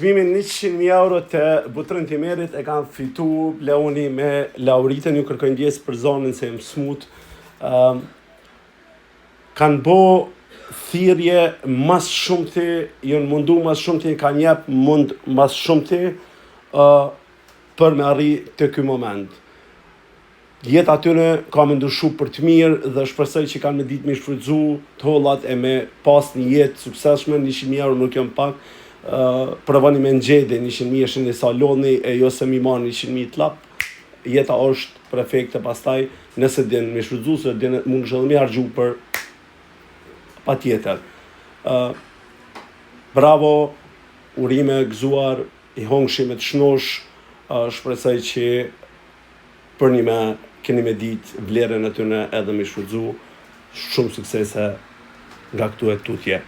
Çmimin 100.000 euro të Butrint Imerit e kanë fitu Leoni me Lauritën, ju kërkoj ndjesë për zonin se jem smut. Um, kanë bo thirrje mas shumti, janë mundu mas shumti, kanë jep mund mas shumti uh, për me arri te ky moment. Jeta atyne ka me ndryshu për të mirë dhe shpresoj që kanë me ditë me shfrytzu të hollat e me pas një jetë të suksesshme, 100.000 euro nuk janë pak, uh, provoni me ngjede 100.000 është një sa lodhni e jo se mi marrë 100.000 të lap, jeta është perfekte pastaj nëse din me shfrytzu se din mund edhe me harxhu për patjetër. Uh, bravo, urime gëzuar, i hongshi me të shnosh, uh, shpresoj që për një me keni me ditë vlerën e tyne edhe me shfrytzu shumë suksese nga këtu e tutje.